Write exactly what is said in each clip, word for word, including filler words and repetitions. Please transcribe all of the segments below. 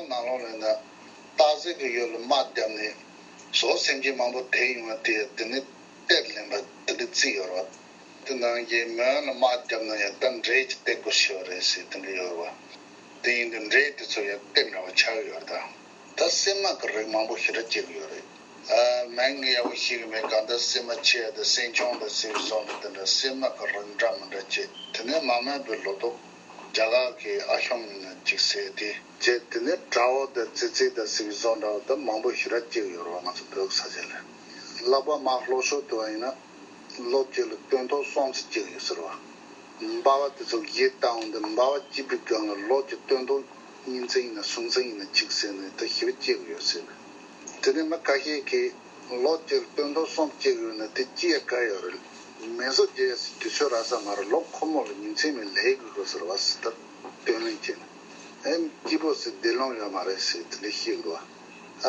ནང་ལོགས་ལ་ན་སྟག་གཟིག་གི་ཡུལ་ལ་དམག་བརྒྱབ་ནས་སོག་སེམས་ཅན་མང་པོ་དེད་ཡོང་བ་དེ་དེ་ནི་གཏེར་ལེན་པ་དེ་འདྲ་བརྩིས་ཡོད་རེད་བ། དེ་ནང་གི་མོན་ལ་དམག་བརྒྱབ་ན་ཡང་ད་འདྲེ་གི་གཏེར་དགོས་ཤེས་པ་རེད་ཟེར་དེ་འདྲ་ཡོད་རེད་བ། དེ་ཡིན་དུས་འདྲེ་དེ་ཚོ་ཡང་གཏེར་འདྲ་བ་ཆགས་ཡོད་རེད་ད། ད་གསེར་དམག་གི་རིགས་མང་པོ་ཞེ་དྲག་སྐྱེ་གི་ཡོད་རེད། ཨ། མིང་ངས་ཡག་པོ་ཤེས་ཀྱི་མེད། གང་ལྟར་གསེར་དམག་ཆེ་དང་གསེར་ཆུང་དང་ཟེར་བའི་བཟོ་འདྲ་དེ་འདྲ་གསེར་དམག་གི་རིགས་འདྲ་མི་འདྲ་སྐྱེ། དེ་ནས་མ་མོན་པའི་ལོ་ཏོག་རྒྱ་གར་གྱི་ཨ་ཤོམ་ཡིན་ན་གཅིག་ཟེར་དེ་བྱས། དེ་ནས་དགྲ་བོ་དང་ཙི་ཙི་དང་ཟེར་བའི་བཟོ་འདྲ་བ་དང་མང་པོ་ཞེ་དྲག་སྐྱེ་གི་ཡོད་རེད་བ། ང་ཚོ་བོད་ས་ཆ་ལ། ལྷག་པར་མ་ལྷོ་ཕྱོགས་དུ་བ་ཡིན་ན། ལོ་གཅིག་ལ་སྟོན་ཐོག་གསུམ་ཙམ་སྐྱེ་གི་ཡོད་ཟེར་བ། འབར་བ་དེ་ཚོ་ཡིད་བཏང་འོང་དུས་འབར་བ་སྐྱེས་པའི་སྒང་ལ་ལོ་གཅིག་སྟོན་ཐོག་གཉིས་ཙམ་ཡིན་ན་གསུམ་ཙམ་ཡིན་ན་གཅིག་ཟེར་ནས་ད་ཞེ་པོ་སྐྱེ་གི་ཡོད་ཟེར་ནས། དེ་ནས་མི་ཁ་ཤས་ཀྱིས་ལོ་གཅིག་ལ་སྟོན་ཐོག་གསུམ་སྐྱེ་གི་ཡོད་ན་དེ་སྐྱེ་ཡ་དགའ་ཡོད་རེད། མེ་བཟོ་རྒྱག་ཡ་ཟེར་དུས་ཚོད་རག་ས་མ་རེད། ལོ་ཁོ་མོ་ལ་ཉིན་མཚན་མེད་ལས་དགོས་དགོས་ཟེར་བ་ཟེར། ད་སྟོན་ལེན་བྱས་ནས་ཨེ་སྐྱིད་པོ་ཟེར་བདེ་ལོང་ཡོད་མ་རེད་ཟེར་དེ་འདྲ་བཤད་གི་འདུག་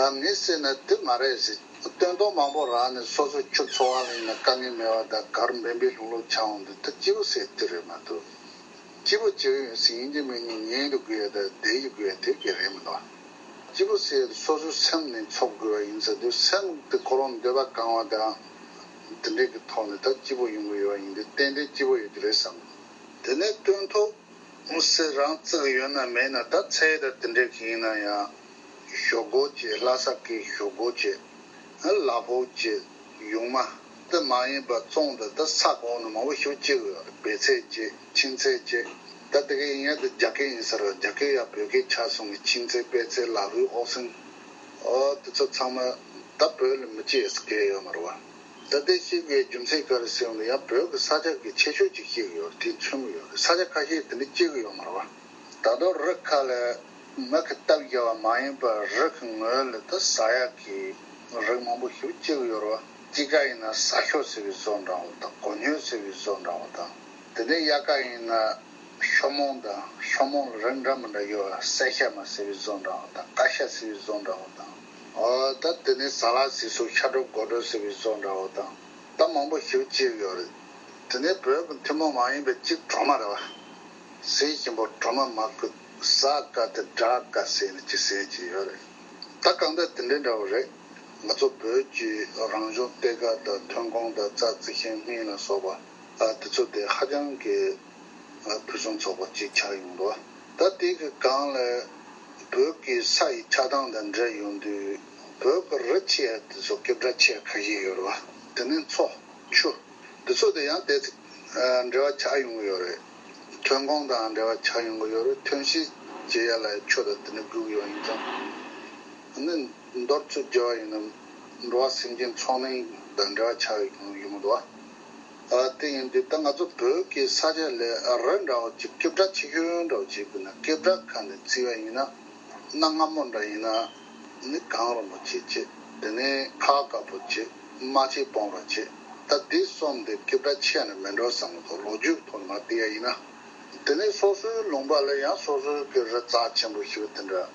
ཨ། ངས་བཤད་ན་དེ་མ་རེད་ཟེར། སྟོན་ཐོག་མང་པོ་རག་ནས་སོ་སོའི་ཁྱུ་འཚོ་བ་ལ་ཡིན་ན་དཀའ་ངལ་མེད་པ་དང་གར་འབེན་པའི་ལྷུང་ལྷུང་ཆགས་འོང་དུས་ད་སྐྱིད་པོ་ཟེར་དེ་རེད་མ་གཏོགས། སྐྱིད་པོ་སྐྱིད་པོ་ཡོད་ཟེར་ཡིན་གཅིག་མིན་གཉིས་ཉན་དུ་དགོས་ཡ་དང་བསྡད་ཀྱི་དགོས་ཡ་དེ་ག་རེད་མི་འདུག་སྐྱིད་པོ་ཟེར་སོ་སོའི་སེམས་ནས་འཚོ་དགོས་པ་ཡིན་ཟེར་དུས་སེམས་དེ་ཁོ་རང་འདོད་པ་གང་བ་དང་དེ་འདྲས་ཀྱི་ཐོག་ནས་ད་སྐྱིད་པོ་ཡོང་གི་ཡོད་པ་ཡིན་དུས་ཏན་ཏན་སྐྱིད་པོ་ཡོད་ཀྱི་རེད་བསམ། དེ་ནས་སྟོན་ཐོག་ཨུ་སེ་རང་བརྩིགས་ཡོད་ན་མེད་ན་ད་ཚལ་དང་དེ་འདྲའི་གི་ཡིན་ན་ཡང་ཞོག་ཁོག་ཅིག་ལྷ་ས་གི་ཞོག་ཁོག་ཅིག་ལ་ཕོགས་ཅིག་ཡུང་མ་དེ་མ་ཡིན་པ་བཙོང་དང་ད་ས་གོང་ནས་མང་པོ་ཞིག་སྐྱེ་གི་ཡོད་རེད། བལ་ཚལ་ཅིག་ཆིན་ཚལ་ཅིག་ད་དེ་ག་ཡིན་ཡ་དེ་རྒྱ་སྐད་ཡིན་ས་རེད། རྒྱ་སྐད་ཡ་བོད་སྐད་ཆ་སོང་གི་ཆིན་ཚལ་བལ་ཚལ་ལ་ཕོགས་ཨོ་སིན་ཨོ་དེ་ཚོ་ཚང་མ་ད་བོད་ལ་མི་སྐྱེ་ས་གལ་ཡོད་མ་རེད་བ། ད་ལྟའི་ཤེས་དགོས་རྒྱུ་མཚན་ག་རེ་ཟེར་ཡོང་ན་ཡང་བོད་ཀྱི་ས་ཆ་གི་ཁྱད་ཆོས་ཅིག་ཤེས་ཀྱི་ཡོད་རེད། དེ་མཚོན་གྱི་ཡོད་རེད། ས་ཆ་ཁ་ཤས་དེ་འདྲ་སྐྱེ་གི་ཡོད་མ་རེད་བ། ད་དུང་རི་ཁ་ལ་མི་གི་སྟབས་བརྒྱབ་པ་མ་ཡིན་པར་རི་གི་ངོས་ལ་ད་ཟ་ཡག་གི་རིགས་མང་པོ་ཞིག་སྐྱེ་གི་ཡོད་རེད་བ། དཔྱིད་ཀ་ཡིན་ན་ཟ་ཤོ་ཟེར་བའི་བཟོ་འདྲ་བོ་དང་གོ་ཉོལ་ཟེར་བའི་བཟོ་འདྲ་བོ་དང་དེ་ནས་དབྱར་ཁ་ཡིན་ན། ཤོ་མོང་དང་ཤོ་མོང་ལ་རིགས་འདྲ་མི་འདྲ་ཡོད་པ། སེ་ཤ་མ་ཟེར་བའི་བཟོ་འདྲ་བ་དང་ཀ་ཤ་ཟེར་བའི་བཟོ་འདྲ་བ་དང་། ཨོ་ད་དེ་ནས་ཟ་ལ་ཟེར་སོ་ཤ་དྲོ་སྒོ་དྲོ་ཟེར་བའི་བཟོ་འདྲ་བ་དང་ད་མང་པོ་ཞིག་སྐྱེས་ཡོད་རེད། དེ་ནས་བོད་ཀྱི་ཐུན་མོང་མ་ཡིན་པའི་གཅིག་གྲོ་མ་རེད་བ། ཟས་ཞིམ་པོ་གྲོ་མ་མ་བཀོད་ཟ་དཀའ་དེ་འགྲ་དཀའ་ཟེར་ནས་ཅི་ཟེར་གྱི་ཡོད་རེད། ད་གང་ལྟར་དེ་འདྲའི་འདྲ་བོ་རེད། ང་ཚོ་བོད་ཀྱི་རང་བྱུང་གཏེར་ཁ་དང་ཐོན་ཁུངས་དང་རྩྭ་རྩི་ཤིང་སྨན་ལ་སོགས་པ་ཨ་དེ་ཚོ་དེ་ཧ་ཅང་གི་ཕུན་སུམ་ཚོགས་པ་ཅིག་ཆགས་ཡོང་འདུག་ད་དེ་གི་སྒང་ལ་བོད་ཀྱི་ས་ཡི་ཆགས་སྟངས་དང་འབྲེལ་ཡོང་དུས་བོད་ཀྱི་རི་ཆེ་དེ་ཚོ་ཀེབ་ཌ་ཆེ་ཁ་ཤས་ཡོད་རེད་བ། དེ་ནས་མཚོ། ཆུ། དེ་ཚོ་དེ་ཡང་དེ་ཚོ་འབྲེལ་བ་ཆགས་ཡོང་གི་ཡོད་རེད། ཐོན་ཁུངས་དང་འབྲེལ་བ་ཆགས་ཡོང་གི་ཡོད་རེད། ཐོན་སྐྱེད་བྱེད་ཡ་ལ་ཆུ་དང་དེ་འདྲ་དགོས་ཀྱི་ཡོད་ཡིན་ཙང་། ཨ་ནི་མདོར་ཚུར་བརྗོད་པ་ཡིན་ན་འགྲོ་བ་སེམས་ཅན་འཚོ་གནས་དང་འབྲེལ་བ་ཆགས་ཡོང་གི་འདུག་ཨ་དེ་ཡིན་དུས་ད་ང་ཚོ་བོད་ཀྱི་ས་ཆ་ལ་རི་འདྲ་བོ་ཅིག་ཀེབ་ཌ་ཆེ་ཤོས་འདྲ་བོ་ཅིག་དགོས་ན་ཀེབ་ཌ་ཁ་ནས་བརྩིས་པ་ཡིན་ན། གནའ་སྔ་མོ་འདྲ་ཡིན་ན་ནི་གངས་རིན་པོ་ཆེ་བྱས། དེ་ནས་ཁ་དཀར་པོ་བྱས། རྨ་ཆེན་སྤོང་ར་བྱས། ད་འདི་གསུམ་དེ་ཀེབ་ཀ་ཆད་ནས་མི་འགྲོ་བསམ་གི་འདུག་ལོ་རྒྱུས་ཐོག་ནས་མར་བལྟས་ཡ་ཡིན་ན། དེ་ནས་སོ་སོའི་ལུང་པ་ལ་ཡང་སོ་སོའི་གི་རི་རྩ་ཆེན་པོ་ཞིག་དེ་འདྲ་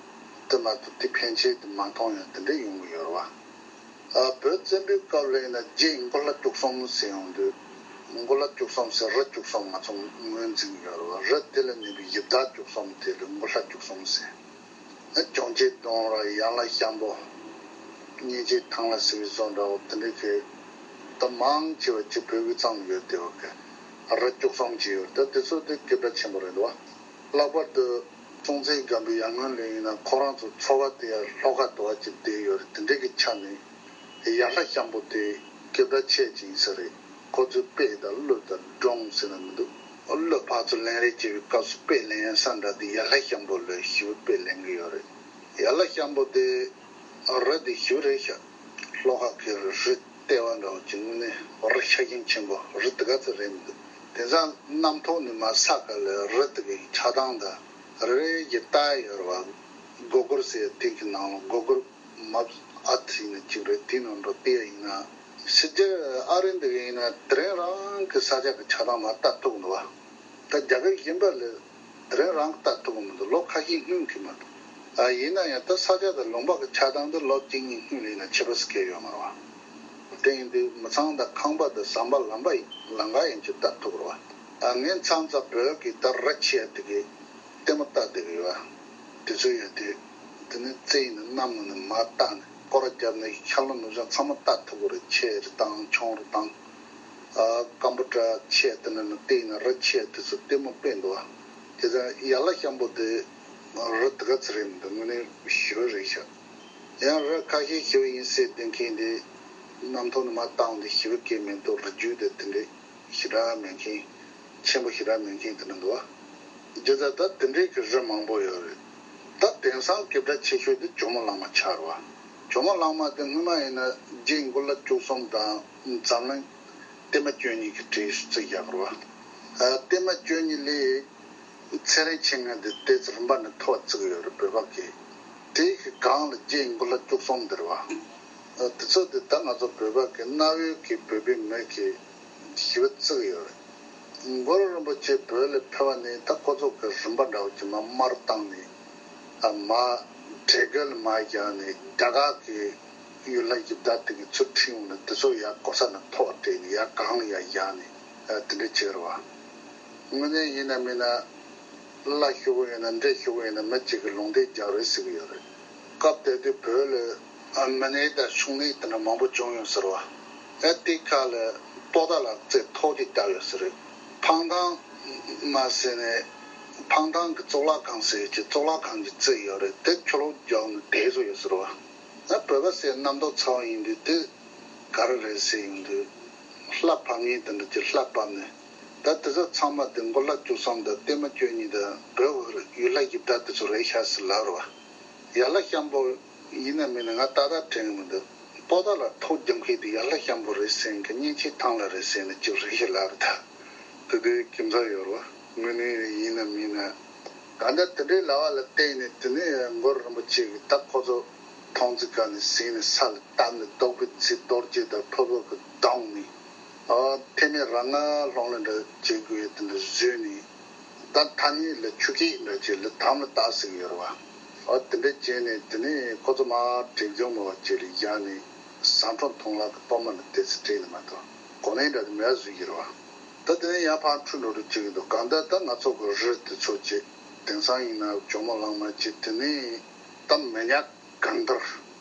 དེ་མ་གཏོགས་དེ་ཕན་ཆད་དེ་མ་མཐོང་ཡ་དེ་འདྲ་ཡོང་གི་ཡོད་རེད་བ། ཨ་བོད་བཙན་པོའི་སྐབས་ལ་ཡིན་ན་རྗེ་མགོ་ལྷ་བཅུ་གསུམ་ཟེར་ཡོང་དུས། མགོ་ལྷ་བཅུ་གསུམ་ཟེར་རི་བཅུ་གསུམ་ང་ཚོ་ངོས་འཛིན་གྱི་ཡོད་རེད་བ། རི་དེ་ལ་གནས་པའི་ཡི་དྭགས་བཅུ་གསུམ་དེ་ལ་མགོ་ལྷ་བཅུ་གསུམ་ཟེར། ཨ་ཅོང་ཆེན་གདོང་ར་ཡན་ལག་ཤམ་པོ། གཉན་ཆེན་ཐང་ལྷ་ཟེར་བའི་བཟོ་འདྲ་བོ་དེ་འདྲའི་གི་ད་མང་ཆེ་བ་ཅིག་བོད་ཀྱི་གཙང་ཡོད་དེ་བ་གི་རི་བཅུ་གསུམ་ཅིག་ཡོད་རེད། ད་དེ་ཚོ་དེ་སྐད་གྲགས་ཆེན་པོ་རེད་འདུག་བ། ལྷག་པར་དུ་སྲོང་བཙན་སྒམ་པོའི་ཡར་སྔོན་ལ་ཡིན་ན་ཁོ་རང་ཚོ་ཚོ་བ་དེ་ཡང་ལྷོ་ཁ་དུ་བ་ཅིག་བསྡད་ཡོད་རེད། དེ་འདྲའི་གི་ཆ་ནས་ཡར་ལྷ་ཤམ་པོ་དེ་སྐད་གྲགས་ཆེ་ཅིག་ཡིན་ས་རེད། ཁོ་ཚོས་དཔེ་དང་གླུ་དང་སྒྲུང་ཟེར་ན་མི་འདུག་གླུ་ཕར་ཚུར་ལེན་རེས་བྱེད་པའི་སྐབས་སུ་དཔེ་ལེན་ཡ་ས་འདྲ་དེ་ཡར་ལྷ་ཤམ་པོ་ལ་ཞེ་པོ་དཔེ་ལེན་གི་ཡོད་རེད། ཡར་ལྷ་ཤམ་པོ་དེ་རི་དེ་ཞེ་པོ་རེད་ཤག་ལྷོ་ཁ་གི་རི་ལྟེ་བ་འདྲ་བོ་ཅིག་དངོས་གནས་རི་ཤ་ཞེན་ཆེན་པོ་རི་དེ་ག་ཚོད་རེད་མི་འདུག་དེང་སང་གནམ་ཐོག་ནས་མར་ས་ཁ་ལ་རི་དེ་གི་ཆགས་སྟངས་དང་རི་རེ་གི་ལྟ་ཡ་ཡོད་རེད་བ། གུ་གུལ་ཟེར་ཡ་དེ་གི་ནང་ལ་གུ་གུལ་མེབ་ཨར་ཐི་ཡིན་ན་གཅིག་རེད། དེའི་ནང་འགྲོ་བལྟས་ཡ་ཡིན་ན། ཕྱི་རྒྱལ་ཨ་རི་འདི་ག་ཡིན་ན་དེ་རིང་རང་གི་ས་ཆ་གི་ཆགས་སྟངས་མར་ལྟ་ཐུབ་འདུག་བ། ད་རྒྱ་གར་གཞན་པ་ལ་དེ་རིང་རང་གི་ལྟ་ཐུབ་མི་འདུག་ལོ་ཁ་ཤས་སྔོན་གྱི་མ་གཏོགས། ཨ་ཡིན་ན་ཡང་ད་ས་ཆ་དང་ལུང་པ་གི་ཆགས་སྟངས་འདི་ལོ་གཅིག་གཉིས་སྔོན་ལ་ཡིན་ན་ཁྱད་པར་ཞིག་གང་ཡང་ཡོད་མ་རེད་བ། དེ་ཡིན་དུས་མི་ཚང་དང་ཁང་པ་དང་ཟམ་པ་ལམ་པ་ཡིན་ལམ་ཁ་ཡིན་གྱི་ལྟ་ཐུབ་རེད་བ། ཨ་ངས་མཚམས་མཚམས་བོད་ཀྱི་ད་རི་ཆེ་དེ་གི་ལྟད་མོ་ལྟ་བསྡད་གི་ཡོད་བ། དེ་ཚོ་ཡོད་དུས། དེ་ནས་རྩེ་ཡིན་ན་གནམ་ནས་མར་བཏགས་ནས་སྐོར་ར་བརྒྱབ་ནས་ཤར་ལྷོ་ནུབ་བྱང་ཚང་མ་བལྟ་ཐུབ་ཀྱི་རེད། ཆུ་རེད་དང་ཆུ་རེད་དང་། ཨ་སྐམ་པོ་འདྲ་ཆེ་དེ་ནས་ནི་རྩེ་ཡིན་ན་རི་ཆེ་དེ་ཚོ་ལྟད་མོ་དཔེ་འདུག་བ། དེ་ཚོ་ཡར་ལྷ་ཤམ་པོ་དེ་རི་དེ་ག་ཚོད་རེད་མི་འདུག་དངོས་གནས་ཞི་བ་རེད་ཤག་ཡང་རི་ཁ་ཤས་ཞི་བ་ཡིན་ཟེར་བསྡད་མཁན་དེ་གནམ་ཐོག་ནས་མར་བཏང་དེ་ཞི་བ་སྐད་མེད་དོ། རི་རྒྱུད་དེ་དེ་འདྲའི་ཞེ་དྲག་མེད་མཁན། ཆེན་པོ་ཞེ་དྲག་མེད་མཁན་དེ་འདྲ་འདུག་བ། རྒྱུ་མཚན་ད་དེ་འདྲའི་གི་རི་མང་པོ་ཡོད་རེད། ད་དེང་སང་སྐད་གྲགས་ཆེ་ཤོས་དེ་ཇོ་མོ་གླང་མ་ཆགས་རེད་བ། ཇོ་མོ་གླང་མ་དེ་སྔོན་མ་ཡིན་ན་རྗེ་མགོ་ལྷ་བཅུ་གསུམ་དང་འཛམ་གླིང་བརྟན་མ་བཅུ་གཉིས་ཀྱི་གྲས་སུ་བརྩི་བཞག་རེད་བ། ཨ་བརྟན་མ་བཅུ་གཉིས་ལས་ཚེ་རིང་མཆེད་ལྔ་དེ་ཏོག་ཙམ་རིམ་པ་ནས་མཐོ་བ་བརྩི་གི་ཡོད་རེད་བོད་པ་གིས། དེའི་གི་སྒང་ལ་རྗེ་མགོ་ལྷ་བཅུ་གསུམ་དེ་རེད་བ། ཨ་དེ་ཚོ་དེ་ད་ང་ཚོ་བོད་པ་གི་གནའ་བོའི་གི་བོད་པའི་མི་གི་ཞི་བ་བརྩི་གི་ཡོད་རེད། གུ་རུ་རིན་པོ་ཆེ་བོད་ལ་ཕེབས་པ་ནས་ད་ཁོ་ཚོ་གི་རིམ་པ་འདྲ་བོ་ཅིག་མར་དམར་བཏང་ནས། ཨ་མར་འབྲས་དགོན་ལ་མར་བཞག་ནས་རྒྱ་གར་གི་ཡུལ་ལྷ་གཞི་བདག་དེ་གི་ཚུར་ཁྲིད་ཡོང་ནས་དེ་ཚོ་ཡར་གོ་ས་ནས་མཐོ་བ་སྤྲད་ནས་ཡར་སྒང་ལ་ཡར་བཞག་ནས་ཨ་དེ་འདྲ་བྱས་རེད་བ། དངོས་གནས་ཡིན་ན་མིན་ན་བླ་ཤོར་གི་ཡོད་ན་འདྲེ་ཤོར་གི་ཡོད་ན་མི་གཅིག་གིས་ལུང་བསྟན་རྒྱག་རེད་ཟེར་གི་ཡོད་རེད། སྐབས་དེ་དུས་བོད་ལ་ཨ་མི་ནད་དང་ཕྱུགས་ནད་དེ་འདྲ་མང་པོ་བྱུང་ཡོད་ཟེར་བ། ཨ་དེ་ཁ་ལ་པོ་ཏཱ་ལ་རྩེ་ཐོག་གཅིག་བཏབ་ཡོད་ཟེར་རེད། འཕང་ཐང་མ་ཟེར་ནས་འཕང་ཐང་གི་གཙུག་ལག་ཁང་ཟེར་གྱི་གཙུག་ལག་ཁང་གི་རྩེ་ཡོད་རེད། དེ་ཆུ་ལོག་རྒྱག་ནས་དེད་བཟོ་ཡོད་ཟེར་བ། ཨ་བོད་པ་ཟེར་རྣམ་རྟོག་ཚ་བ་ཡིན་དུས་དེ་ག་རེ་རེད་ཟེར་ཡོང་དུས། ལྷ་ཕབ་མཁན་དེ་འདྲ་ཅིག་ལྷ་ཕབ་ནས། ད་དེ་ཚོ་ཚང་མ་དེ་མགོ་ལྷ་བཅུ་གསུམ་དང་བརྟན་མ་བཅུ་གཉིས་དང་བོད་ཡུལ་ལྷ་གཞི་བདག་དེ་ཚོ་རེད་ཤག་ཟེར་ལབ་རེད་བ། ཡར་ལྷ་ཤམ་པོ་ཡིན་ན་མིན་ན་ང་ཏག་ཏག་དྲན་གི་མི་འདུག་པོ་ཏཱ་ལ་ཐོག་རྒྱབ་མཁན་དེ་ཡར་ལྷ་ཤམ་པོ་རེད་ཟེར་མཁན་གཉན་ཆེན་ཐང་ལྷ་རེད་ཟེར་ནས་ཅིག་རེད་ཤག་ལབ་རེད་ད། དེ་དུས་ཁྱིམ་ཚང་ཡོད་རེད་བ། དངོས་གནས་ཡིན་ན་མིན་ན། གང་ལྟར་དེ་འདྲའི་ལབ་པ་ལ་བརྟེན་ནས་དེ་ནས་གུ་རུ་རིན་པོ་ཆེ་གིས་ད་ཁོ་ཚོ་མཐོང་ཚིག་ག་ནས་ཟིན་ནས་ས་ལ་བཏབ་ནས་བཟློག་པའི་ཚེ་རྡོ་རྗེ་དང་ཕུར་བུ་གིས་བརྡུངས་ནས། ཨ་ཐེ་མེ་རང་ང་ལྷོང་ལ་འདྲ་བྱེད་དགོས་ཡས་དེ་འདྲ་བཟོས་ནས། ད་ཐ་སྙད་ལ་ཆུ་སྐྱེས་འདྲ་བྱས་ལ་དམ་ལ་བཏགས་ཟེར་གི་ཡོད་རེད་བ། ཨ་དེ་འདྲ་བྱས་ནས་དེ་ནས་ཁོ་ཚོ་མར་བྲེལ་ཇོ་མོ་བ་བཅས་ལ་བཞག་ནས་ཟམ་གྲོང་མཐོང་ལ་གི་གཏོར་མ་ལ་དེ་ཚེ་སྤྲད་ནས་མ་གཏོགས་གོ་ལེན་འདྲ་དེ་མེད་བཟོས་ཀྱི་རེད་བ། ད་དེ་ནས་ཡར་ཕར་འཁྲུལ་འགྲོ་རེ་བྱེད་ཀྱི་འདུག་གང་ལྟར་ད་ང་ཚོ་གི་རི་དེ་ཚོ་བྱས། དེང་སང་ཡིན་ན་ཇོ་མོ་གླང་མ་བྱས། དེ་ནས་ད་མི་ཉག་གངས་དཀར།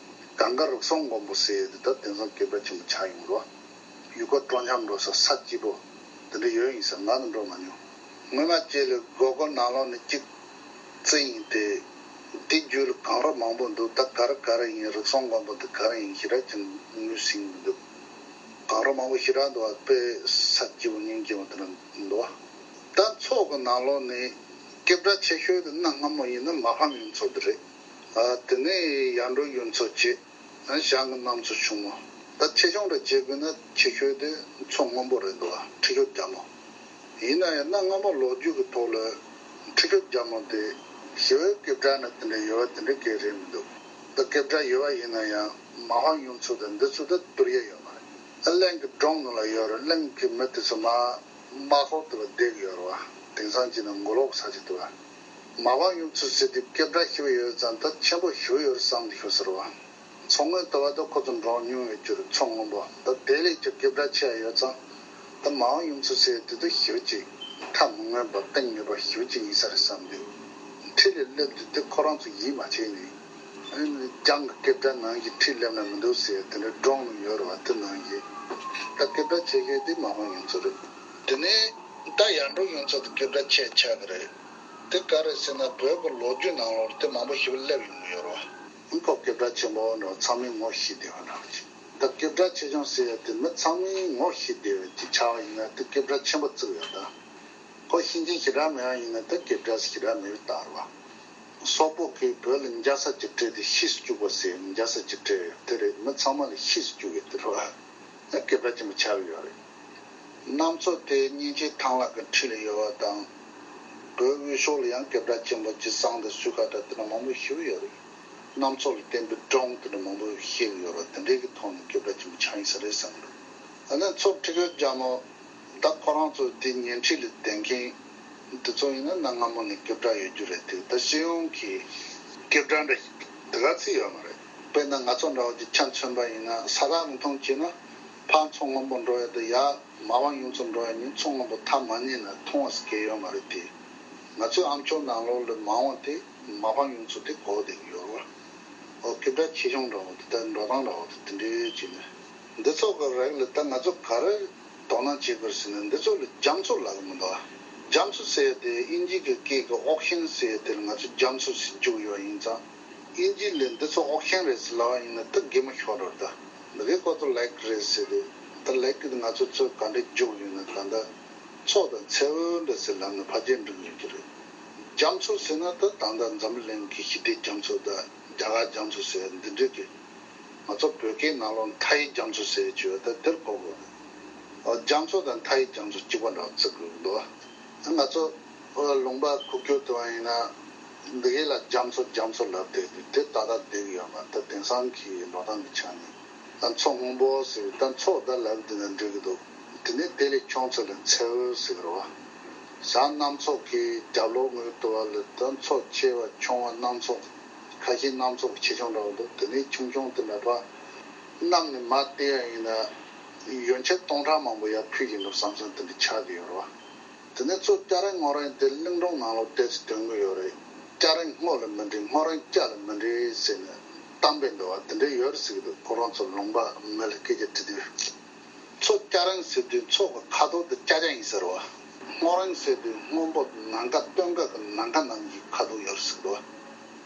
གངས་དཀར་རིགས་གསུམ་མགོན་པོ་ཟེར་ཡས་དེ་ད་དེང་སང་སྐད་གྲགས་ཆེན་པོ་ཆགས་ཡོང་རོ། ཡུལ་སྐོར་སྤྲོ་འཆམ་འགྲོ་ས་ས་སྐྱིད་པོ་དེ་འདྲ་ཡོད་ཡིན་ས། ང་ནི་འགྲོ་མ་མྱོང་། སྔོན་མ་བྱས་ལ་སྒོ་སྒོ་ནང་ལོགས་ནས་གཅིག་རྩི་ཡིན་ཏེ། དེ་རྒྱུད་ལ་གངས་རི་མང་པོ་འདུག་ད་ག་རེ་ག་རེ་ཡིན། རིགས་གསུམ་མགོན་པོ་དེ་ག་རེ་ཡིན་ཞེ་དྲག་ཅིག་ངོས་ཟིན་མི་འདུག་གངས་རི་མང་པོ་ཞེ་དྲག་འདུག་བ། དཔེ་ས་སྐྱིད་པོ་སྙིང་རྗེ་པོ་དེ་འདྲ་འདུག་བ། ད་མཚོ་གི་ནང་ལོགས་ནས་སྐད་གྲགས་ཆེ་ཤོས་དེ་གནའ་སྔ་མོ་ཡིན་ན་མ་ཕམ་གཡུ་མཚོ་དེ་རེད། ཨ་དེ་ནས་ཡར་འབྲོག་གཡུ་མཚོ་བྱས། ཨ་ཞང་གི་གནམ་མཚོ་ཆུང་མོ། ད་ཆེ་ཆུང་འདྲ་བྱེད་དགོས་ན་ཆེ་ཤོས་དེ་མཚོ་སྔོན་པོ་རེད་འདུག་བ། ཁྲི་ཤོར་རྒྱལ་མོ། ཡིན་ན་ཡང་གནའ་སྔ་མོ་ལོ་རྒྱུས་ཀྱི་ཐོག་ལ་ཁྲི་ཤོར་རྒྱལ་མོ་དེ་ཞི་བའི་སྐད་གྲགས་ནི་དེ་འདྲ་ཡོད་པ་དེ་འདྲ་གང་ཡང་རེད་མི་འདུག་ད་སྐད་གྲགས་ཡོད་པ་ཡིན་ན་ཡང་མ་ཕམ་གཡུ་མཚོ་དང་འདི་ཚོ་ད་བསྡུར་ཡ་ཡོད་མ་རེད། ཨ་གླིང་གི་སྒྲུང་ནང་ལ་ཡོད་རེད། གླིང་གི་མི་དེ་ཚོ་མར་དམག་ཧོར་དེ་ལ་བསྡད་ཀྱི་ཡོད་རེད་བ། དེང་སང་བྱས་ན་མགོ་ལོག་ས་ཆ་དེ་བ། མ་ཕམ་གཡུ་མཚོ་ཟེར་དུས་སྐད་གྲགས་ཞེ་པོ་ཡོད་ཙང་ད་ཆེན་པོ་ཞེ་པོ་ཡོད་རེད་བསམ་གྱི་ཡོད་ཟེར་བ། མཚོ་སྔོན་དེ་བ་ད་ཁོ་ཚོ་འབྲོག་ཉུང་བའི་རྒྱུར་མཚོ་སྔོན་པོ་ད་དེ་ལས་ཀྱང་སྐད་གྲགས་ཆེ་བ་ཡོད་ཙང་། ད་མ་ཕམ་གཡུ་མཚོ་ཟེར་དེ་ཚོ་ཞེ་པོ་ཅིག་ཐག་མི་ངན་པ་གཏིང་ངེས་པ་ཞེ་པོ་ཅིག་ཡིན་ས་རེད་བསམ་དུས། ཁྲི་ལ་སླེབས་དུས་དེ་ཁོ་རང་ཚོ་ཡིད་མ་ཆེས་ནས། ཨ་ནི་རྒྱང་གི་སྐད་གྲགས་ནང་བཞིན་ཁྲི་སླེབས་ན་མི་འདུག་ཟེར་དེ་འདྲ་སྒྲུང་ནང་ཡོད་རེད་བ། དེ་ནང་བཞིན་ད་སྐད་གྲགས་ཆེ་ཤོས་དེ་མ་ཕམ་གཡུ་མཚོ་རེད། དེ་ནས་ད་ཡར་འབྲོག་གཡུ་མཚོ་དེ་སྐད་གྲགས་ཆེ་ཆགས་ཀྱི་རེད། དེ་ག་རེ་ཟེར་ན་བོད་ཀྱི་ལོ་རྒྱུས་ནང་ལོགས་དེ་མང་པོ་ཞིག་སླེབས་ཡོང་གི་ཡོད་རེད་བ། ཁོ་སྐད་གྲགས་ཆེན་པོ་འདྲ་ཚང་མས་ངོ་ཤེས་བསྡད་པ་འདྲ་ཅིག་ད་སྐད་གྲགས་ཆེ་ཆུང་ཟེར་ཡ་དེ་མི་ཚང་མས་ངོ་ཤེས་བསྡད་པ་ཅིག་ཆགས་པ་ཡིན་ན་དེ་སྐད་གྲགས་ཆེན་པོ་བརྩི་གི་ཡོད་ད། ཁོ་ཤེས་མཁན་ཞེ་དྲག་མེད་པ་ཡིན་ན་དེ་སྐད་གྲགས་ཞེ་དྲག་མེད་པའི་རྟགས་རེད་བ། སོག་པོ་གིས་བོད་ལ་འཇའ་ས་ཅིག་སྤྲད་དེ་ཤེས་སུ་བཅུག་པ་ཟེར། འཇའ་ས་ཅིག་སྤྲད་དེ་རེད། མི་ཚང་མ་ལ་ཤེས་སུ་བཅུག་ཡོད་དེ་རེད་བ། ཡང་སྐད་གྲགས་ཆེན་པོ་ཆགས་ཡོད་རེད། གནམ་མཚོ་དེ་གཉན་ཆེན་ཐང་ལྷ་གི་འཁྲིས་ལ་ཡོད་པ་དང་། བོད་དབུས་ཕྱོགས་ལ་ཡང་སྐད་གྲགས་ཆེན་པོ་ཅིག་བསང་དང་སུ་ཁ་དང་དེ་འདྲ་མང་པོ་ཞིག་ཡོད་རེད། གནམ་མཚོ་ལ་བརྟེན་པའི་སྒྲུང་དེ་འདྲ་མང་པོ་བཤད་ཀྱི་ཡོད་རེད། དེ་འདྲའི་གི་ཐོག་ནས་སྐད་གྲགས་ཆེན་པོ་ཆགས་ཡིན་ས་རེད་བསམ་གི་འདུག་ཨ་ནི་མཚོ་ཁྲི་ཤོར་རྒྱལ་མོ་ད་ཁོ་རང་ཚོ་དེ་ཉེ་འཁྲིས་ལ་བསྡད་མཁན་དེ་ཚོ་ཡིན་ན་གནའ་སྔ་མོ་ནས་སྐད་གྲགས་ཡོད་རྒྱུ་རེད་དེ། ད་སྤྱི་ཡོངས་ཀྱི་སྐད་གྲགས་འདྲ་དེ་ག་ཚོད་ཡོད་མ་རེད། དཔེར་ན་ང་ཚོ་འདྲ་བོ་ཅིག་ཆ་མཚོན་པ་ཡིན་ན་ས་ཐག་མི་ཐུང་བྱས་ན་ཕར་མཚོ་སྔོན་པོ་འགྲོ་ཡ་དང་ཡར་མ་ཕམ་གཡུ་མཚོ་འགྲོ་ཡ་གཉིས་མཚོ་སྔོན་པོ་ཐག་མ་ཉེ་ན་མཐོང་བ་ཟེར་མཁན་ཡོད་མ་རེད་དེ། ང་ཚོའི་ཨ་མཆོག་ནང་ལོགས་ལ་མ་འོངས་དེ་མ་ཕམ་གཡུ་མཚོ་དེ་གོ་བསྡད་ཀྱི་ཡོད་རེད་བ། ཨོ་སྐད་གྲགས་ཆེ་ཆུང་འདྲ་བོ་དེ་ལྟར་འགྲོ་སྟངས་འདྲ་བོ་དེ་དེ་འདྲའི་བྱས་ནས། འདི་ཚོ་གི་རིགས་ལ་ད་ང་ཚོ་ག་རེ་དོ་སྣང་བྱེད་དགོས་ཟེར་ན། འདི་ཚོ་ལ་རྒྱ་མཚོ་ལབ་གི་མི་འདུག་རྒྱ་མཚོ་ཟེར་དེ་དབྱིན་ཇི་གི་སྐད་ཀྱི་ཨོ་ཤན་ཟེར་དེ་ལ་ང་ཚོ་རྒྱ་མཚོ་ཟེར་རྒྱུགས་ཡོད་ཡིན་ཙང་། དབྱིན་ཇི་ལ་འདི་ཚོ་ཨོ་ཤན་རེད་ཟེར་ལབ་པ་ཡིན་ན་ད་གད་མོ་ཤོར་འགྲོ་རེད། ད་འདི་གའི་སྐོར་དུ་ལེག་རེད་ཟེར་དུས། ད་ལེག་གི་ང་ཚོ་ཚོ་ག་འདྲ་རྒྱུགས་ཡོད་ན། ད་ལྟ་མཚོ་དང་མཚེའུ་འདྲ་ཟེར་ལབ་ན་ཕལ་ཆེར་འགྲིག་ཡོད་ཀྱི་རེད། རྒྱ་མཚོ་ཟེར་ན་ད་ད་ལྟ་འཛམ་བུ་གླིང་གི་ཞི་བདེ་རྒྱ་མཚོ་དང་རྒྱ་གར་རྒྱ་མཚོ་ཟེར་འདི་འདྲ་གི། ང་ཚོ་བོད་སྐད་ནང་ལོགས་མཐའ་ཡི་རྒྱ་མཚོ་ཟེར་གྱི་ཡོད། ད་དེར་གོ་དགོས་རེད། རྒྱ་མཚོ་དང་མཐའ་ཡི་རྒྱ་མཚོ་གཅིག་པ་འདྲ་བོ་བརྩི་དགོས་འདུག་ང་ཚོ་ལུང་པ་ཁུག་ཀྱོག་ཏུ་བ་ཡིན་ན། འདི་གའི་ལ་རྒྱ་མཚོ་རྒྱ་མཚོ་ལབ་བསྡད་དུས་དེ་ཏག་ཏག་བསྡད་ཀྱི་ཡོད་མ་རེད། ད་དེང་སང་གི་འགྲོ་སྟངས་ཀྱི་ཆ་ནས། ད་མཚོ་སྔོན་པོ་ཟེར་བའི་ད་མཚོ་ད་ལབ་བསྡད་ན་འགྲིག་གི་འདུག་དེ་ནས་དེ་ལས་ཆུང་ཚོ་ལ་མཚེའུ་ཟེར་གི་རེད་བ། བྱང་གནམ་མཚོ་གི་རྒྱབ་ལོགས་ངོས་དུ་བ་ལ་ད་མཚོ་ཆེ་བ་ཆུང་བ་སྣ་ཚོགས། ཁ་ཤས་སྣ་ཚོགས་ཆེ་ཆུང་འདྲ་བོ་འདུག་དེ་ནས་ཆུང་ཆུང་དེ་འདྲ་བ། གནམ་ནས་མར་བལྟས་ཡ་ཡིན་ན་ཡོན་ཆབ་སྟོང་ཕྲག་མང་པོ་ཡར་ཕུད་ཀྱི་འདུག་བསམ་བསམ་དེ་འདྲ་ཆགས་བསྡད་ཡོད་རེད་བ། དེ་ནས་མཚོ་སྐྱ་རེངས་སྔོ་རེངས་དེ་གླིང་སྒྲུང་ནང་ལོགས་ཏོག་ཙམ་སྟོན་གྱི་ཡོད་རེད། སྐྱ་རེངས་སྔོ་ལ་མི་འགྲིག་སྔོ་རེངས་སྐྱ་ལ་མི་འགྲིག་ཟེར་ནས་གཏམ་དཔེ་འདྲ་བ་དེ་འདྲ་ཡོད་རེད་ཟེར་གྱི་འདུག་ཁོ་རང་ཚོ་ལུང་པ་མི་ལ་སྐད་ཆ་དྲིས་དུས། མཚོ་སྐྱ་རེངས་ཟེར་དུས་མཚོ་གི་ཁ་དོག་དེ་སྐྱ་སྐྱ་ཡིན་ཟེར་བ། སྔོ་རེངས་ཟེར་དུས་སྔོན་པོ་ནམ་མཁའ་སྟོན་ཀ་གི་ནམ་མཁའ་ནང་གི་ཁ་དོག་ཡོད་རེད་ཟེར་གྱི་འདུག་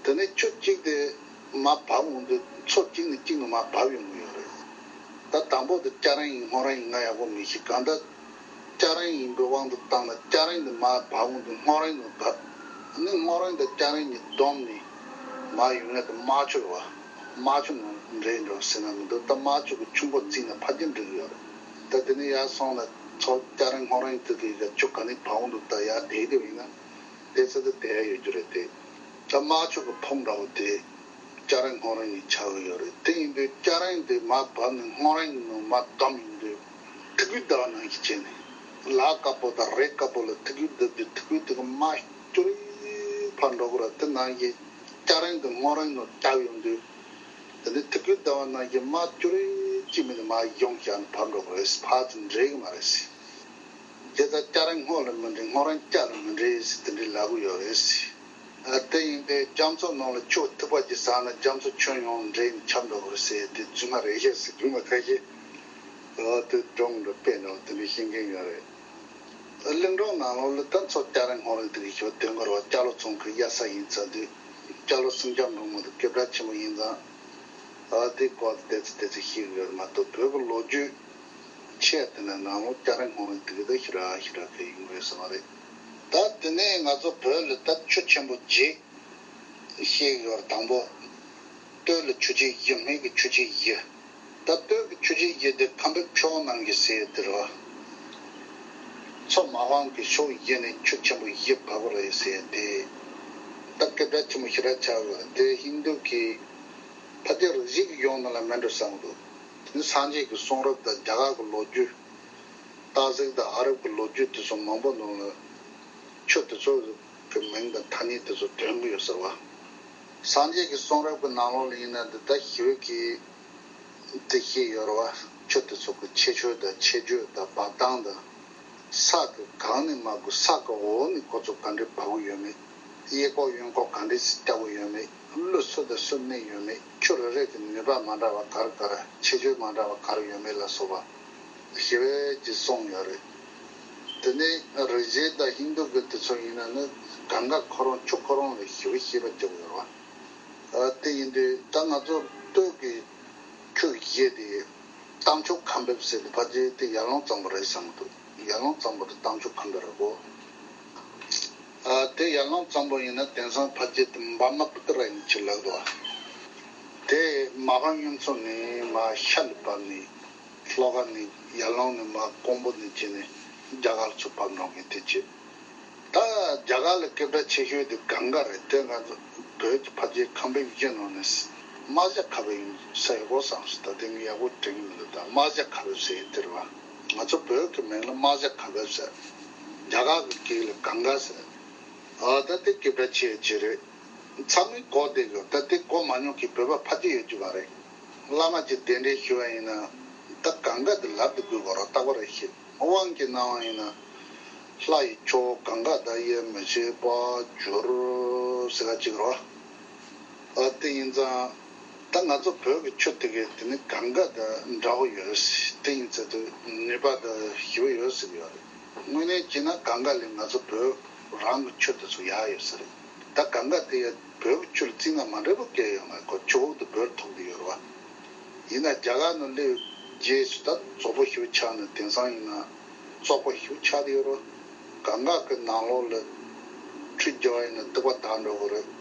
དེ་ནས་ཆུ་གཅིག་དེ་མར་བབས་འོང་དུས་མཚོ་གཅིག་ནས་གཅིག་ནས་མར་བབས་ཡོང་གི་ཡོད་རེད། ད་དང་པོ་དེ་སྐྱ་རེངས་ཡིན་སྔོ་རེངས་ཡིན་ང་ཡག་པོ་མི་ཤེས། གང་ལྟར་སྐྱ་རེངས་ཡིན་པའི་དབང་དུ་བཏང་ན་སྐྱ་རེངས་དེ་མར་བབས་འོང་དུས་སྔོ་རེངས་ནས་བབས། ཨ་ནི་སྔོ་རེངས་དང་སྐྱ་རེངས་གཉིས་བསྡོམས་ནས་མར་ཡོང་ཡ་དེ་དམར་ཆུ་རེད་བ། དམར་ཆུ་ནང་འདྲེས་འགྲོ་ཟེར་ན་མི་འདུག་ད་དམར་ཆུ་གི་ཆུ་མགོ་བརྩིས་ན་ཕལ་ཆེར་འགྲིག་གི་ཡོད་རེད། ད་དེ་ནས་ཡར་སོང་ན་མཚོ་སྐྱ་རེངས་སྔོ་རེངས་དེ་གི་ཆུ་ག་ནས་བབས་འོང་དུས་ད་ཡར་བསྡད་དེ་ཡིན་ན། དེ་ཚོ་དེ་དེ་ཡ་ཡོད་རྒྱུ་རེད་དེ། ད་དམར་ཆུ་གི་ཕུང་འདྲ་བོ་དེ་སྐྱ་རེངས་སྔོ་རེངས་གཉིས་ཆགས་ཀྱི་ཡོད་རེད། དེ་ཡིན་དུས་སྐྱ་རེངས་དེ་མར་བབས་ནས་སྔོ་རེངས་ནང་མར་བསྡམས་ཡོང་དུས་ཐིགས་སྐུད་བརྡབས་པ་ནང་བཞིན་བྱས་ནས། ལ་དཀར་པོ་དང་རས་དཀར་པོ་ལ་ཐིགས་སྐུད་བརྡབས་དུས་ཐིགས་སྐུད་དེ་གི་མར་སྐྱུར་རེ་ཕར་འགྲོ་གི་རེད། དེ་ནང་བཞིན་སྐྱ་རེངས་དེ་སྔོ་རེངས་ནང་བརྒྱབ་ཡོང་དུས། དེ་ནས་ཐིགས་སྐུད་བརྡབས་པ་ནང་བཞིན་མར་སྐྱུར་རེ་ཅིག་མིན་ནས་མར་ཡོང་བཞག་ནས་བབས་འགྲོ་གི་རེད། ཕར་ཚུར་འདྲེས་གི་མ་རེད་ཟེར། དེ་ལྟར་སྐྱ་རེངས་སྔོ་ལ་མི་འགྲིག་སྔོ་རེངས་སྐྱ་ལ་མི་འགྲིག་ཟེར་དེ་འདྲའི་ལབ་གི་ཡོད་རེད་ཟེར། ཨ་དེ་ཡིན་དུས་རྒྱ་མཚོ་ནང་ལ་ཆུ་ཐིགས་པ་ཅིག་ཟགས་ན་རྒྱ་མཚོ་ཁྱོན་ཡོངས་འདྲེས་ནས་ཁྱབ་འགྲོ་གི་རེད་ཟེར་དེ་རྫུན་མ་རེད་ཤག་ཟེར། རྫུན་མ་ཁ་ཤས་ཨ་དེ་སྒྲུང་འདྲ་དཔེ་འདྲ་བ་དེ་འདྲ་ཤེས་མཁན་ཡོད་རེད། ཨ་གླིང་སྒྲུང་ནང་ལོགས་ལ་ད་མཚོ་སྐྱ་རེངས་སྔོ་རེངས་དེ་གི་ཞོ་དོན་གར་བ་སྐྱ་ལོ་ཚང་གི་གཡར་ས་ཡིན་ཚར་དུས། སྐྱ་ལོ་སེང་ལྕམ་འབྲུག་མོ་དེ་སྐད་གྲགས་ཆེན་པོ་ཡིན་ཙང་། ཨ་དེ་སྐོར་དེ་ཚོ་དེ་ཚོ་ཤེས་གི་ཡོད་མ་གཏོགས་བོད་ཀྱི་ལོ་རྒྱུས་ཆེ་དེ་ནས་ནང་ལོགས་སྐྱ་རེངས་སྔོ་རེངས་དེ་གི་ད་ཞེ་དྲག་ཞེ་དྲག་གི་ཡོང་གི་ཡོད་ས་མ་རེད། ད་དེ་ནས་ང་ཚོ་བོད་ལ་ད་ཆུ་ཆེན་པོ་བརྒྱད་ཤེས་གི་ཡོད་རེད། དང་པོ་སྟོད་ལ་ཆུ་ཆེན་བཞི། སྨད་ཀྱི་ཆུ་ཆེན་བཞི། ད་སྟོད་ཀྱི་ཆུ་ཆེན་བཞི་དེ་ཁམས་པའི་ཕྱོགས་ནང་གི་ཟེར་དེ་རེད་བ། མཚོ་མ་ཕམ་གྱི་ཕྱོགས་བཞི་ནས་ཆུ་ཆེན་པོ་བཞི་བབས་པ་རེད་ཟེར་དེ། ད་སྐད་གྲགས་ཆེན་པོ་ཞེ་དྲག་ཆགས་ཡོད་རེད། དེ་ཧིན་རྡུ་གི་ཕལ་ཆེར་རིགས་ཤིག་ཡོང་ནང་ལ་མེད་འགྲོ་བསམ་གི་འདུག་དེ་ནི་སངས་རྒྱས་ཀྱི་གསུང་རབ་དང་རྒྱ་གར་གྱི་ལོ་རྒྱུས། སྟག་གཟིག་དང་ཨ་རབ་ཀྱི་ལོ་རྒྱུས་དེ་ཚོ་མང་པོ་ནང་ལ་ཆུ་དེ་ཚོ་གི་མིང་དང་ཐ་སྙད་དེ་ཚོ་འདོན་གྱི་ཡོད་ཟེར་བ། སངས་རྒྱས་ཀྱི་གསུང་རབ་ཀྱི་ནང་ལོགས་ལ་ཡིན་ན་འདི་ལྟ་ཞི་བའི་གི་དེ་བཤད་ཡོད་རེད་བ། ཆུ་དེ་ཚོ་གི་ཁྱད་ཆོས་དང་ཁྱད་ཆོས་དང་འབབ་སྟངས་དང་། ས་གི་སྒང་ནས་མར་འགོས་ས་གི་འོག་ནས་ཁོ་ཚོ་ག་འདྲས་འབབ་ཀྱི་ཡོད་མེད། གཡས་ཁོག་གཡོན་ཁོག་ག་འདྲས་སེ་རྒྱག་གི་ཡོད་མེད། ཀླུ་སུ་དང་སུ་གནས་ཡོད་མེད། ཆུ་རེ་རེ་གི་ནུས་པ་མ་འདྲ་བ་ག་རེ་ག་རེ། ཁྱད་ཆོས་མ་འདྲ་བ་ག་རེ་ཡོད་མེད་ལ་སོགས་པ་ཞི་བའི་གིས་གསུངས་ཡོད་རེད། དེ་ནས་རིག་བྱེད་དང་ཧིན་རྡུ་གི་དེ་ཚོ་ཡིན་ན་ནི་གངྒཱ་ཁོ་རང་ཆུ་ཁོ་རང་ལ་ཞི་བ་ཞེས་པ་རྒྱག་ཡོད་རེད་བ། ཨ་དེ་ཡིན་དུས་ད་ང་ཚོ་སྟོད་ཀྱི་ཆུ་བཞི་དེ་རྟ་མཆོག་ཁམས་ཕེབས་ཟེར་དེ་ཕལ་ཆེར་དེ་ཡར་ཀླུང་གཙང་པོ་རེད་བསམ་གྱི་འདུག་ཡར་ཀླུང་གཙང་པོ་དེ་རྟ་མཆོག་ཁམས་ཕེབས་རེད་གོ། ཨ་དེ་ཡར་ཀླུང་གཙང་པོ་ཡིན་ན་དེང་སང་ཕལ་ཆེར་དེ་འབར་མ་པུ་ཏི་ར་ཡིན་ཅིག་ལབ་འདུག་དེ་མ་ཕམ་གཡུ་མཚོ་ནས་མར་ཤར་ལ་བབས་ནས་ལྷོ་ཁ་ནས་ཡར་ཀླུང་ནས་མར་ཀོང་པོ་ནས་བྱས་ནས་རྒྱ་གར་ཚུར་བབས་འགྲོ་མཁན་དེ་བྱས། ད་རྒྱ་གར་ལ་སྐད་གྲགས་ཆེ་ཤོས་དེ་གངྒཱ་རེད། དེ་ང་ཚོ་བོད་ཀྱི་ཕལ་ཆེར་ཁམས་པའི་གཞི་ནང་ནས་དམག་བྱ་ཁ་བའི་ས་ཡོད་གོ་བསམ་སོང་། ད་དེ་ངས་ཡག་པོ་དྲན་གྱི་མི་འདུག་ད་དམག་བྱ་ཁ་བའི་ཟེར་དེ་རེད་བ། ང་ཚོ་བོད་ཀྱི་མིང་ལ་དམག་བྱ་ཁ་བའི་ཟེར། རྒྱ་གར་གྱི་སྐད་ལ་གངྒཱ་ཟེར། ཨ་ད་དེ་སྐད་གྲགས་ཆེ་ཆེ་རེད། ཚང་མས་གོ་བསྡད་ཡོད། ད་དེ་གོ་མ་མྱོང་མཁན་བོད་པ་ཕལ་ཆེར་ཡོད་རྒྱུ་མ་རེད། བླ་མ་གཅིག་གདན་འདྲེན་ཞུ་བ་ཡིན་ན། ད་གངྒཱ་དེ་ལབ་དུ་དགོས་པ་ར་རྟག་པ་རེད་ཤེས། དབང་གི་གནང་བ་ཡིན་ན། ལྷ་ཡི་མཆོག་གངྒཱ་དང་དབྱེར་མི་ཕྱེད་པར་གྱུར་ཟེར་ག་ཅིག་རེད་བ། ཨ་དེ་ཡིན་ཙང་ ད་ང་ཚོ་བོད་ཀྱི་ཆུ་དེ་གའི་དེ་ནི་གངྒཱ་དང་འདྲ་བོ་ཡོད་ཟེར། དེ་ཡིན་ཚེ་དུ་ནུས་པ་དང་ཞི་བ་ཡོད་ཟེར་གྱི་ཡོད་རེད། དངོས་གནས་བྱས་ན་གངྒཱ་ལས་ང་ཚོ་བོད་རང་གི་ཆུ་དེ་ཚོ་ཡག་ཡོད་ས་རེད། ད་གངྒཱ་དེ་ཡང་བོད་ཀྱི་ཆུ་ལ་བརྩིས་ན་མ་འདྲ་བོ་སྐད་ཡོད་མ་རེད། ཁོ་ཆུ་འོག་ཏུ་བོད་ཐོག་ཏུ་ཡོད་རེད་བ། ཡིན་ན་རྒྱ་གར་ནང་སླེབས་རྗེས་སུ་ད་བཙོག་པོ་ཞིག་ཆགས་ནས་དེང་སང་ཡིན་ན་བཙོག་པོ་ཞིག་ཆགས་ཏེ་ཡོད་རེད། གངྒཱ་གི་ནང་ལོགས་ལ་ཁྲུས་རྒྱག་པ་ཡིན་ན་སྡིག་པ་དག་འགྲོ་གི་རེད།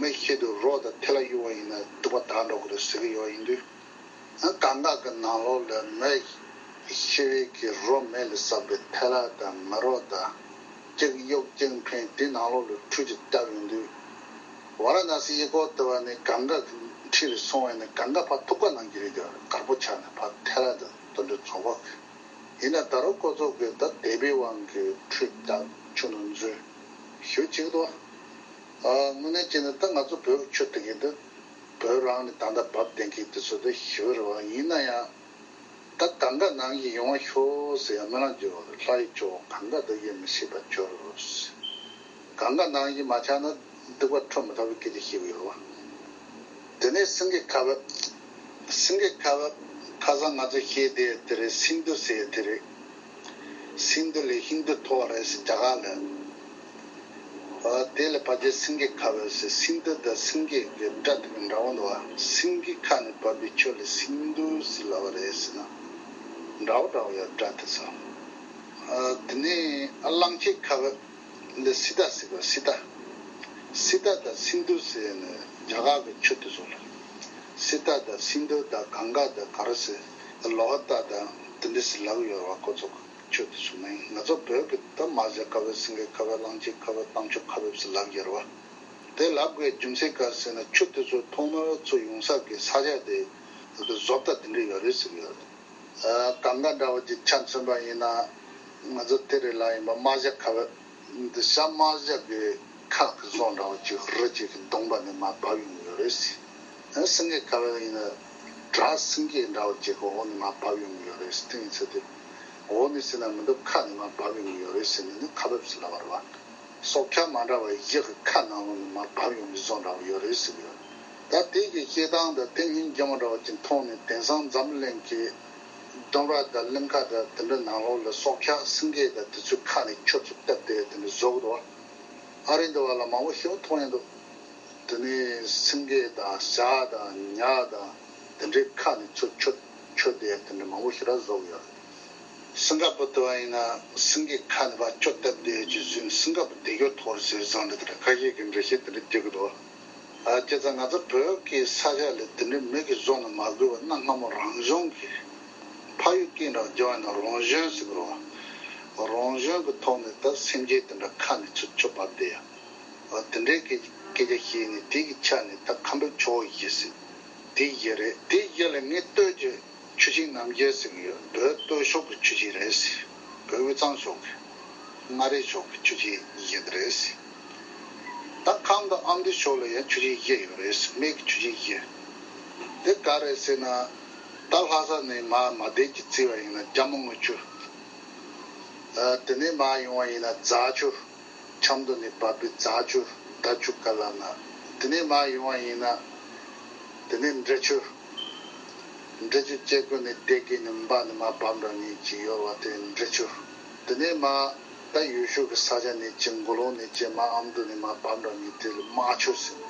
མི་ཤི་དུས་རོ་དང་ཐལ་བ་གཡུག་པ་ཡིན་ན་སྡིག་པ་དག་འགྲོ་གི་རེད་ཟེར་གི་ཡོད་ཡིན་དུས། ཨ་གངྒཱ་གི་ནང་ལོགས་ལ་མི་ཤི་བའི་གི་རོ་མེ་ལ་བསྲེགས་པའི་ཐལ་བ་དང་མི་རོ་དང་། གཅིག་གཡུག་གཅིག་འཕེན་དེ་ནང་ལོགས་ལ་ཁྲུས་ཅིག་བཏབ་ཡོང་དུས། ཝཱ་ར་ཎ་སི་གཡས་སྐོར་དུ་བ་ནས་གངྒཱ་གི་འཁྲིས་ལ་སོང་བས་ནས་གངྒཱ་ཕར་ཐུག་པ་གནང་གི་རེད་དེ། དཀར་པོ་ཆགས་ནས་ཕར་ཐལ་བ་དང་དུད་འགྲོ་ཚོགས་པ། ཡིན་ན་ད་རུང་ཁོ་ཚོ་གིས་ད་དད་པའི་དབང་གིས་ཁྲུས་བཏབ་ཆུ་ནང་འཛུལ་ཞུ་བྱེད་ཀྱི་འདུག་ཨ་དངོས་གནས་བྱས་ན་ད་ང་ཚོ་བོད་ཀྱི་ཆུ་དེ་གའི་འདི་བོད་རང་ནས་ད་ལྟ་འབབ་བསྡད་མཁན་དེ་ཚོ་དེ་ཞུ་རེད་བ། ཡིན་ན་ཡང་། ད་གངྒཱ་ནང་བཞིན་ཡོང་བ་ཤོག་ཟེར་ཡང་སྨོན་ལམ་རྒྱག་གི་ཡོད་རེད། ལྷ་ཡི་ཇོ་བོ་གངྒཱ་འདི་དབྱེར་མི་ཕྱེད་པར་སྦྱོར་རོ་ཟེར། གངྒཱ་ནང་བཞིན་མ་ཆགས་ན་སྡིག་པ་འཕྲོ་མི་ཐར་བའི་སྐད་ཆ་བཤད་ཀྱི་ཡོད་རེད་བ། དེ་ནས་སེང་གེ་ཁ་བབས། སེང་གེ་ཁ་བབས་ཁ་སང་ང་ཚོ་བཤད་བསྡད་དེ་རེད། སིན་དྷུ་ཟེར་དེ་རེད། སིན་དྷུ་ལས་ཧིན་དྷུ་མཐོ་བ་རེད་ཟེར་རྒྱ་གར་ལ། ཨ་དེ་ལ་ཕལ་ཆེར་སེང་གེ་ཁ་བབས་ཟེར། སིན་དྷུ་དང་སེང་གེ་གི་སྒྲ་དེ་གི་འདྲ་བོ་འདུག་བ། སེང་གེ་ཁ་ནས་བབས་པའི་ཆུ་ལ་སིན་དྷུ་ཟེར་ལབ་པ་རེད་ཟེར་ན། འདྲ་བོ་འདྲ་བོ་ཡོད་སྒྲ་དེ་ཚོ། ཨ་དེ་ནས་ཨ་གླང་ཆེན་ཁ་བབས་འདི་སི་ཏཱ་ཟེར་བ། སི་ཏཱ། སི་ཏཱ་དང་སིན་དྷུ་ཟེར་ནས་རྒྱ་གར་གི་ཆུ་དེ་ཚོ་ལ། སི་ཏཱ་དང་སིན་དྷུ་དང་གངྒཱ་དང་ག་རེ་ཟེར། ལོ་ཧི་ཏཱ་དང་དེ་འདྲ་ཟེར་ལབ་ཡོད་རེད་བ། ཁོ་ཚོ་གི་ཆུ་དེ་ཚོ་ནི་ང་ཚོ་བོད་ཀྱི་ད་རྨ་བྱ་ཁ་བབས། སེང་གེ་ཁ་བབས། གླང་ཆེན་ཁ་བབས། རྟ་མཆོག་ཁ་བབས་ཟེར་ལབ་ཡོད་རེད་བ། དེ་ལབ་དགོས་རྒྱུ་མཚན་ག་རེ་ཟེར་ན་ཆུ་དེ་ཚོ་ཐོག་མར་ཚུར་ཡོང་ས་གི་ས་ཆ་དེ་བཟོ་ལྟ་དེ་འདྲ་ཡོད་རེད་ཟེར་གི་ཡོད་རེད། ཨ་གངྒཱ་འདྲ་བོ་ཅིག་ཆ་མཚོན་པ་ཡིན་ན་ང་ཚོ་དེ་རེད་ལ་ཡིན་པ་རྨ་བྱ་ཁ་བབས། འདི་ཤ་རྨ་བྱ་གི་ཁ་གི་བཟོ་འདྲ་བོ་ཅིག་རི་ཅིག་གི་གདོང་པ་ནས་མར་བབས་ཡོང་གི་ཡོད་རེད་ཟེར། ཨ་སེང་གེ་ཁ་བབས་ཡིན་ན་བྲག་སེང་གེ་འདྲ་བོ་ཅིག་གི་འོག་ནས་མར་བབས་ཡོང་གི་ཡོད་རེད་ཟེར། དེ་ཡིན་ཚེ་དེ་འོག་ནས་ཟེར་ན་མི་འདུག་ཁ་ནས་མར་བབས་ཡོང་གི་ཡོད་རེད་ཟེར་ནས་ནི་ཁ་བབས་ཟེར་ལབ་པ་རེད་བ། སྲོག་ཆགས་མ་འདྲ་བ་བཞི་གི་ཁ་ནང་ལོགས་ནས་མར་བབས་ཡོང་གི་བཟོ་འདྲ་བོ་ཡོད་རེད་ཟེར་གི་ཡོད། ད་དེ་གི་བཤད་སྟངས་དང་དེ་མིན་རྒྱ་མོ་འདྲ་བ་ཅིག་མཐོང་ནས་དེང་སང་འཛམ་གླིང་གི་ལྡུམ་ར་དང་གླིང་ག་དང་དེ་འདྲ་ནང་ལོགས་ལ་སྲོག་ཆགས་སེང་གེ་དང་དེ་ཚོའི་ཁ་ནས་ཆུ་ཚོད་བཏབ་སྟེ་དེ་འདྲ་བཟོ་གི་འདུག་བ། ཨ་རི་འདི་བ་ལ་མང་པོ་ཞེ་པོ་མཐོང་ཡོང་འདུག་དེ་ནས་སེང་གེ་དང་བྱ་དང་ཉ་དང་དེ་འདྲའི་ཁ་ནས་ཚུར་ཆུ་ཆུ་དེ་དེ་འདྲ་མང་པོ་ཞེ་དྲག་བཟོ་གི་ཡོད་རེད། སིང་ག་པུར་དུ་བ་ཡིན་ན་སེང་གེ་ཁ་ནས་ཕར་ཆུ་བཏབ་བསྡད་ཀྱི་བཟོས་ནས་སིང་ག་པུར་བདེ་སྐྱོ་མཐོ་རུ་ཟེར་བཟོ་འདྲ་དེ་འདྲ་ཁ་ཤས་ཀྱིས་འགྲེལ་བཤད་དེ་འདྲ་རྒྱག་གི་འདུག་ཨ་བྱས་ཙང་ང་ཚོ་བོད་ཀྱི་ས་ཆ་ལ་དེ་འདྲའི་མི་གིས་བཟོ་ན་མ་དགོས་པ་གནའ་སྔ་མོ་རང་བྱུང་གི་ཕ་ཡུལ་སྐད་འདྲ་བརྗོད་ན་རང་བྱོན་ཟེར་གི་རེད་བ། རང་བྱོན་གྱི་ཐོག་ནས་ད་སེམས་ཅན་དེ་འདྲ་ཁ་ནས་ཆུ་ཆུ་བབས་བསྡད་ཡ། དེ་འདྲའི་སྐད་སྐད་ཆ་བཤད་ནས་དེ་གི་ཆ་ནས་ད་ཁམས་པའི་ཆུ་བོ་བཞི་ཟེར། དེ་བཞི་རེད། དེ་བཞི་ལ་ངས་ལྟོས་ཀྱི་ཆུ་ཆེན་རྣམ་བཞི་ཟེར་གི་ཡོད། བོད་སྟོད་ཕྱོགས་ཀྱི་ཆུ་ཆེན་རེད་ཟེར། བོད་དབུས་གཙང་ཕྱོགས་ཀྱི་མངའ་རིས་ཕྱོགས་ཀྱི་ཆུ་ཆེན་བཞི་དེ་རེད་ཟེར། ད་ཁམས་དང་ཨ་མདོའི་ཕྱོགས་ལ་ཡང་ཆུ་ཆེན་བཞི་ཡོད་རེད་ཟེར། སྨད་ཀྱི་ཆུ་ཆེན་བཞི། དེ་ག་རེད་ཟེར་ན། ད་ལྷ་ས་ནས་མར་མ་བདེ་གྱི་བརྩིས་པ་ཡིན་ན་རྒྱ་མོ་རྔུལ་ཆུ། ཨ་དེ་ནས་མར་ཡོང་བ་ཡིན་ན་རྫ་ཆུ། ཆབ་མདོ་ནས་བབས་པའི་རྫ་ཆུ། རྫ་ཆུ་ག་ལབ་ན། དེ་ནས་མར་ཡོང་བ་ཡིན་ན། དེ་ནས་འབྲི་ཆུ། འབྲི་ཆུ་སྐྱེ་རྒུ་ནས་སྡེ་དགེ་ནས་འབབ་ནས་མར་བབས་འགྲོ་མཁན་ཅིག་ཡོད་པ་དེ་འབྲི་ཆུ། དེ་ནས་མར་ད་ཡུལ་ཤུལ་གྱི་ས་ཆ་ནས་ཅིག་མགོ་ལོག་ནས་ཅིག་མར་ཨ་མདོ་ནས་མར་བབས་འགྲོ་མཁན་དེ་ལ་རྨ་ཆུ་ཟེར།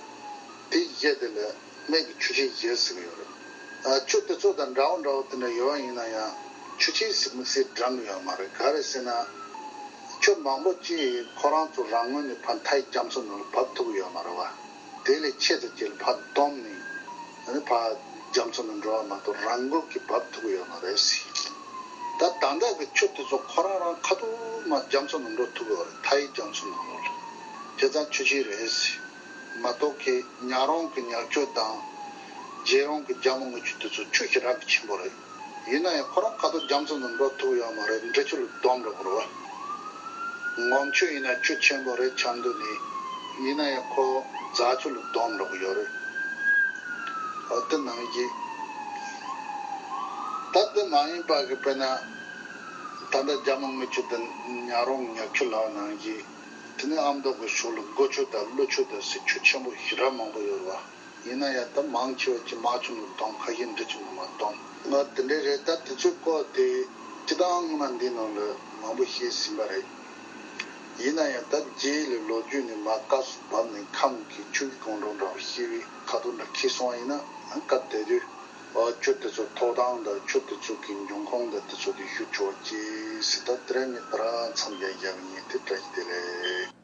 དེ་བཞི་དེ་ལ་སྨད་ཀྱི་ཆུ་ཆེན་བཞི་ཟེར་གྱི་ཡོད་རེད། ཨ་ཆུ་དེ་ཚོ་དང་འདྲ་བོ་འདྲ་བོ་དེ་འདྲ་ཡོད་པ་ཡིན་ན་ཡང་ཆུ་ཆེན་ཟེར་དམིགས་བསལ་བགྲང་གི་ཡོད་མ་རེད། ག་རེ་ཟེར་ན། ཆུ་མང་པོ་ཅིག་ཁོ་རང་ཚོ་རང་ངོས་ནས་ཕར་མཐའི་རྒྱ་མཚོ་ནང་ལ་བབས་ཐུབ་ཀྱི་ཡོད་མ་རེད་བ། དེ་ལས་ཆེ་ཙམ་ཅིག་ལ་ཕར་བསྡོམས་ནས་ཨ་ནི་ཕར་རྒྱ་མཚོ་ནང་འགྲོ་བ་མ་གཏོགས་རང་འགུལ་གྱིས་བབས་ཐུབ་ཀྱི་ཡོད་མ་རེད་ཟེར། ད་ད་ལྟ་གི་ཆུ་དེ་ཚོ་ཁོ་རང་རང་ཁ་ཐུག་མར་རྒྱ་མཚོ་ནང་འགྲོ་ཐུབ་ཀྱི་ཡོད་རེད། མཐའི་རྒྱ་མཚོ་ནང་ལོགས་ལ། བྱས་ཙང་ཆུ་ཆེན་རེད་ཟེར། མ་གཏོགས་ཀྱི་ཉག་རོང་གི་ཉག་ཆུ་དང་། རྗེ་རོང་གི་རྒྱ་མོ་རྔུལ་ཆུ་དེ་ཚོ་ཆུ་ཞེ་དྲག་གི་ཆེན་པོ་རེད། ཡིན་ན་ཡང་ཁོ་རང་ཁ་ཐུག་རྒྱ་མཚོ་ནང་འགྲོ་ཐུབ་ཡོད་མ་རེད། འབྲི་ཆུ་ལ་བསྡོམས་འགྲོ་དགོས་རེད་བ། ངོམ་ཆུ་ཡིན་ན་ཆུ་ཆེན་པོ་རེད། ཆབ་མདོ་ནས། ཡིན་ན་ཡང་ཁོ་རྫ་ཆུ་ལ་བསྡོམས་འགྲོ་གི་ཡོད་རེད། འོ་དེ་ནང་བཞིན། ད་དེ་མ་ཡིན་པ་གི་དཔེར་ན། ད་ལྟ་རྒྱ་མོ་རྔུལ་ཆུ་དང་ཉག་རོང་ཉག་ཆུ་ལབ་ནང་བཞིན། དེ་ནས་ཨ་མདོ་གི་ཕྱོགས་ལ་སྒོ་ཆུ་དང་ཀླུ་ཆུ་དང་ཟེར་ཆུ་ཆེན་པོ་ཞེ་དྲག་མང་པོ་ཡོད་རེད་བ། ཡིན་ན་ཡང་ད་མང་ཆེ་བ་ཅིག་མ་བྱུང་ནས་བཏང་། ཁ་ཤས་འབྲི་བྱུང་ནས་མ་བཏང་། ང་དེ་འདྲའི་རེད། ད་དེ་ཚོའི་སྐོར་དེ་སྤྱི་བཏང་ང་འདི་ནང་ལ་མང་པོ་བཤད་ཟིན་པ་རེད། ཡིན་ན་ཡང་ད་རྗེས་ལ་ལོ་རྒྱུས་ནས་མར་སྐབས་སུ་བབས་ནས་ཁམས་ཀྱི་ཆུ་བཞི་སྒང་དྲུག་འདྲ་བ་བཤད་པའི་ཁ་དོག་འདྲ་ཁེལ་སོང་བ་ཡིན་ན། སྐབས་དེ་དུས་ཨ་ཆུ་དེ་ཚོ་ཐོག་དང་དང་ཆུ་དེ་ཚོ་གི་འབྱུང་ཁུངས་དང་དེ་ཚོ་དེ་ཞུ་ཆོག་ཅེས་ཟེར། ད་དེ་རིང་ངས་དེ་རང་མཚམས་བཞག་བཞག་ཡིན། དེ་བཀྲ་ཤིས་བདེ་ལེགས།